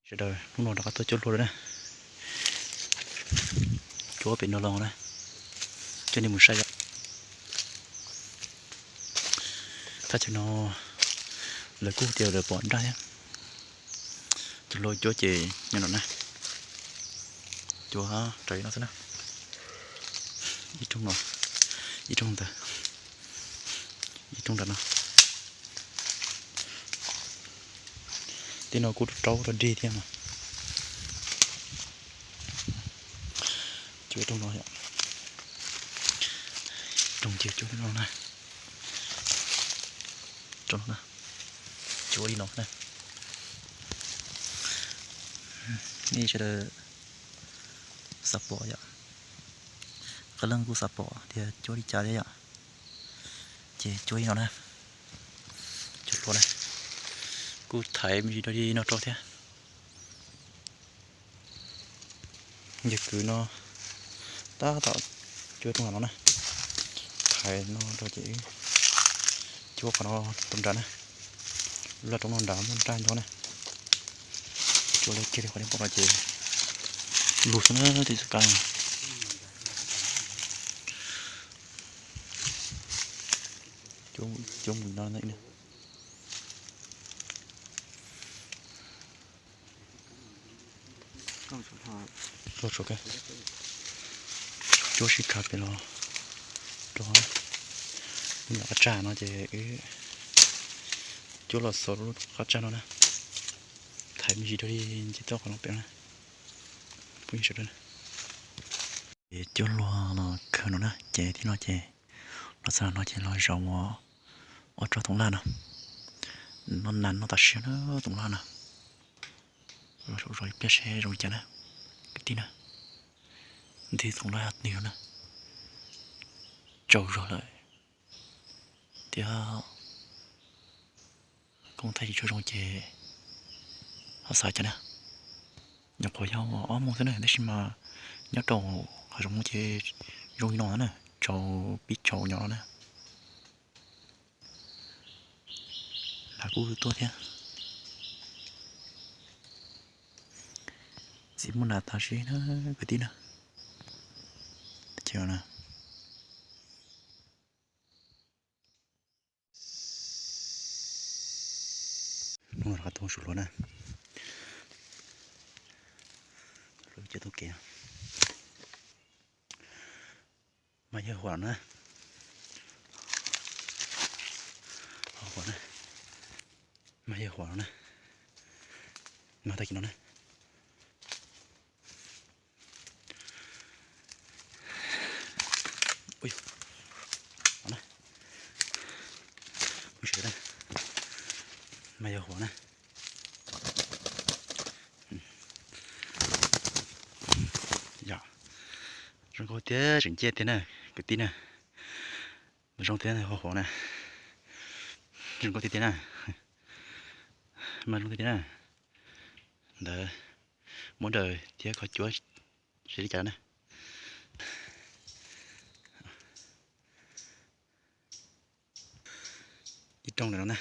Sawv daws, hnub no rov qab tuaj cuab hlua na. Cuab pem no los na, coj nej mus saib yom. Thaj chaw no lawv kuj tias lawv pom nraj thiab. Cov hlua cuab ces nyob no na, cuab raws li no xwb na. Ib rooj no, ib rooj ntawd, ib rooj nram no. Tej no kuj raub rau dig thiab mas. Cuab rooj no, rooj ntawd cuab no na, rooj no na, cuab li no na. Nej sawv daws xav pom yom, qee leej kuj xav pom tias cuab li cas thiab yom. Ces cuab li no na, cuab hlua na, kuj thaiv me ntsis rau li no rau thiab. Yog kwv no tab tom cuab rooj no na, thaiv no rau ces cuab qhov no rau nrad na, lub laj roob no nrad muaj nraj nyob na. Cuab li kiag li qhov nej pom no ces lug xwb na, tib txoj kab. Cuab mus no na. Cuab sib kha pem los rau lub qab tsag no ces wb cuab los xaus lub qab tsag no na, thaiv me ntsis rau li nce toj qhov no pem na. Phooj ywg sawv daws, ces cuab hlua los khaws no na, ces tib no ces los txog no ces los zaum ua ob tsob toov laj no. No nas no tam sim no toov laj no, los zaum zog ib pliag seb zoo li cas na kwv tij na. Ntwg toov laj nws na, tsaus zog lawm thiab. Koob thaij tsis tshua zoo ces ho xav cas na. Nyuam qhuav yog ob moos xwb na, tab sis mas nyob rau hav zoov ces zoo li no na, tsaus pib tsaus nyob no na. Nav kuj tuaj thiab. Txiv muaj nas tas zog na kwv tij na. Ces na, hnub no rov qab tuaj su hlua na. Hlua coj tuaj kev. Mas yawg huam no na. Huam na. Mas yawg huam no na. Mas tag kis no na. Mas yawg huam na. Yog, zoo nkauj thiab tseem ciaj thiab na kwv tij na. Zoo thiab, huam huam na. Zoo nkauj tiag tiag na. Mas zoo tiag tiag na. Ntawd muab daws thiab kho cuab seb li cas na. Ib rooj no na.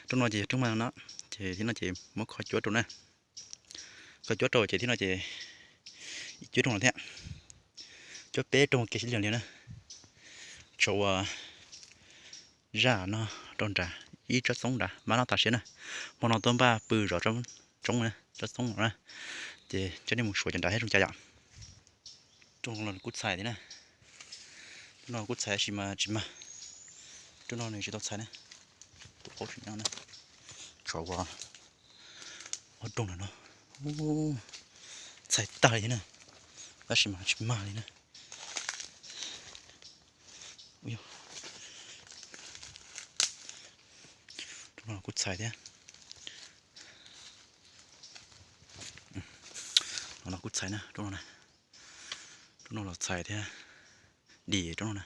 Rooj no ces yog rooj mas no, ces thib no ces muab kho cuab rau na. Kho cuab rau ces thib no ces ib cuab rooj no thiab. Cuab peb rooj ua ke sib li li na. Tshuav ua zaj no rau nrad, ib tsob txoob nrad, mab noj tas siab na. Hmo no tuaj npaj pw zov tsob, tsob txoob no na. Ces coj nej mus suav cov nrad thiab zoo cas yom. Rooj no los kuj txhais thiab na. Rooj no kuj txhais tab sis mas tsis mag. Rooj no nws tsis tau txhais na. Tus qaub tsis nyob na. Tshuav ua ob rooj no no. Txhais tag li thiab na, tab sis mas tsis mag li na. Rooj no kuj txhais thiab. No kuj txhais na, rooj no na. Rooj no los txhais thiab. Dim rooj no na.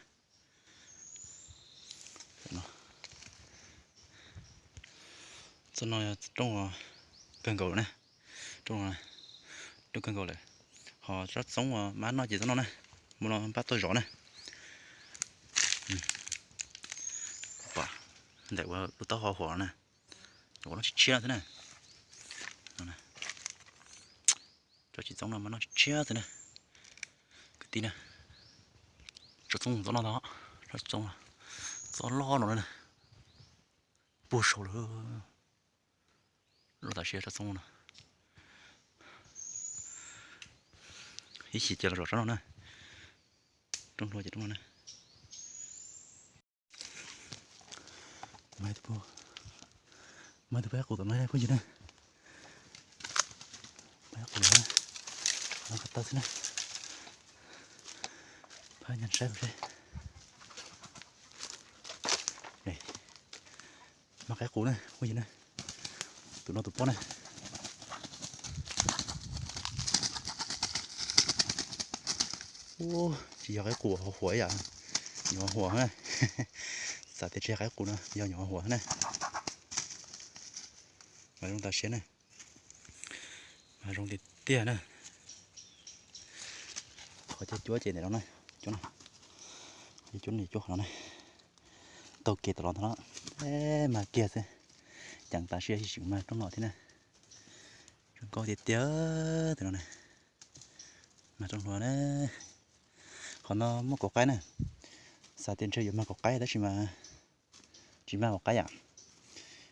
Txoj no rooj kawg nkaus na. Rooj, rooj kawg nkaus lawm. Ho tsob txoob uas mab noj ces txoj no na. Hmo no npaj tuaj zov na. Pom ntawm ua lub taub hau huam no na. Ua no tshiab tshiab xwb na. Tsob txiv txoob no mas noj tshiab xwb na. Kwv tij na, tsob txoob txob no tod, tsob txoob, txob loj no na, puag saud lawm. Los tam sim tsob txoob no, ib chim ces los zom tsob no na. Rooj hlua ces rooj no na. Mas tus pab qus tom no phooj ywg na. Pab qus no, no qhov tawg xwb na. Pab nyag saib seb. Mas qaib qus na phooj ywg na. Tus no tus pob na. Tsis yog qaib qus huam huam yom, nyuam huam na. Xav tias tsis yog qaib qus no yog nyuam huam na. Mas zoo tas siab na. Mas zoo tiag tiag na. Qhov cag cuab ces ntawm no na, cuab no, cuab no, cuab qhov no na. Taug kev tom los ntag no, mas kiag xwb. Ceev tas siab ib sim mas rooj no thiab na. Zoo nkauj tiag tiag tus no na. Mas rooj hlua na. Qhov no muaj kaum qaib na. Xav tias ntshe yuav mag kaum qaib tab sis mas tsis mag kaum qaib yom.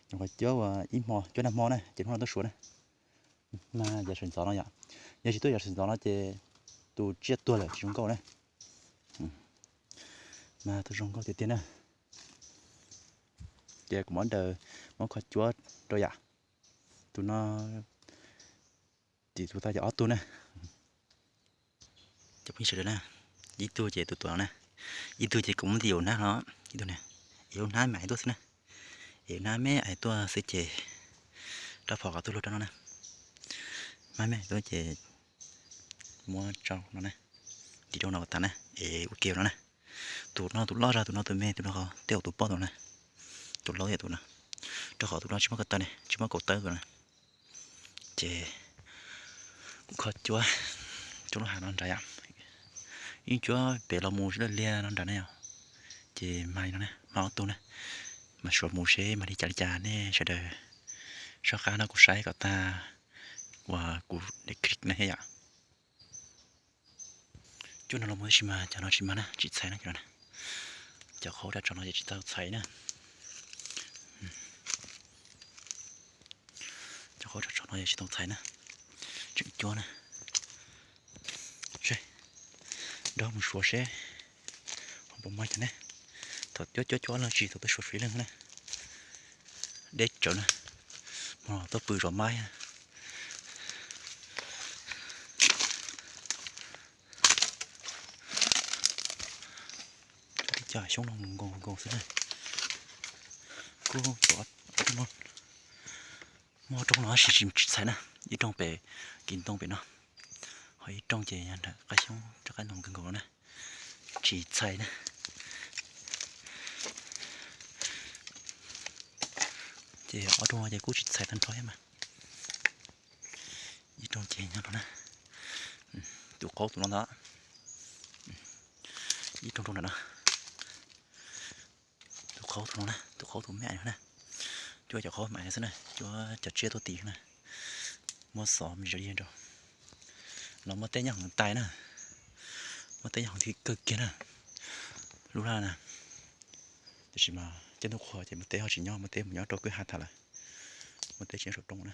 Nyuam qhuav cuab ua ib hmo, cuab nag hmo na ces hnub no tuaj suav na. Mas yav sawv ntxov no yom, yog tsis tuaj yav sawv ntxov no ces tus tsiaj tuag lawm tsis zoo nkauj na. Mas tus zoo nkauj tiag tiag na. Ces kuv muab daws, muab kho cuab rau yom. Tus no, tim tus tau yog ob tug na. Cov phooj ywg sawv daws na, ib tug ces tus tuam no na, ib tug ces kuv muab ntxiv ua hnab no, ib tug na, es ua hnab me ais tuaj xwb na, es ua hnab me ais tuaj xwb ces rab phom qhov tuaj luag rau no na, hnab me ais tuaj ces muab tsau no na, ntim rau no kom tas na, es ua ke no na. Tus no tus loj zog, tus no tus me, tus no qhov tej tus pob tus na, tus laub yog tus no, rau qhov tus no tsis muaj ko taw ne, tsis muaj kaum tawb tus na. Ces kuv kho cuab, cuab lub hav no nrad yom, yeej cuab pem los mus sib laj liag no nrad ne yom. Ces mag li no na, mag ob tug na, mas suav mus seb mag li cas li cas nej sawv daws soj qab no kuv saib kom tag uas kuv de click na thiab yom. Cuab no los mus tab sis mas cov no tsis mag na, tsis txhais na cov no na. Cov qhauv rau tso no ces tsis tau txhais na. Cov qhauv rau tso no ces tsis tau txhais na. Tseem cuab na. Seb, nrog mus suav seb ho puas mag cov ne. Thaum cuab cuab cuab no tsis tau tuaj suav suav ib leeg na. Deb tsawv na. Hmo no tuaj pw zov maib. Cov xyoob no nkaus nkaus xwb na. Kuj muaj rooj no tab sis tsis txhais na, ib rooj pem kis ntoo pem no, ho ib rooj ces yog nram qab xyoob rov qab nkaus nkaus na, tsis txhais na. Ces ob rooj no ces kuj tsis txhais tag nrho thiab mas. Ib rooj ces nyob no na, tus qhaub tus no ntag, ib rooj rooj nram no. Tus qhaub tus no na, tus qhaub tus me ais no na, cuab cov qhaub me ais xwb na, cuab cov tsiaj tuaj tim na, muab xov me ntsis li rau. Los muaj teb nyob hauv tais na, muaj teb nyob hauv thiab kawg kiag na, lub laj na. Tiam sis mas caij ntuj qhua ces muaj teb ho tsis nyob, muaj teb mus nyob rau kwj ha tas lawm, muaj teb tsis nyob saum roob na.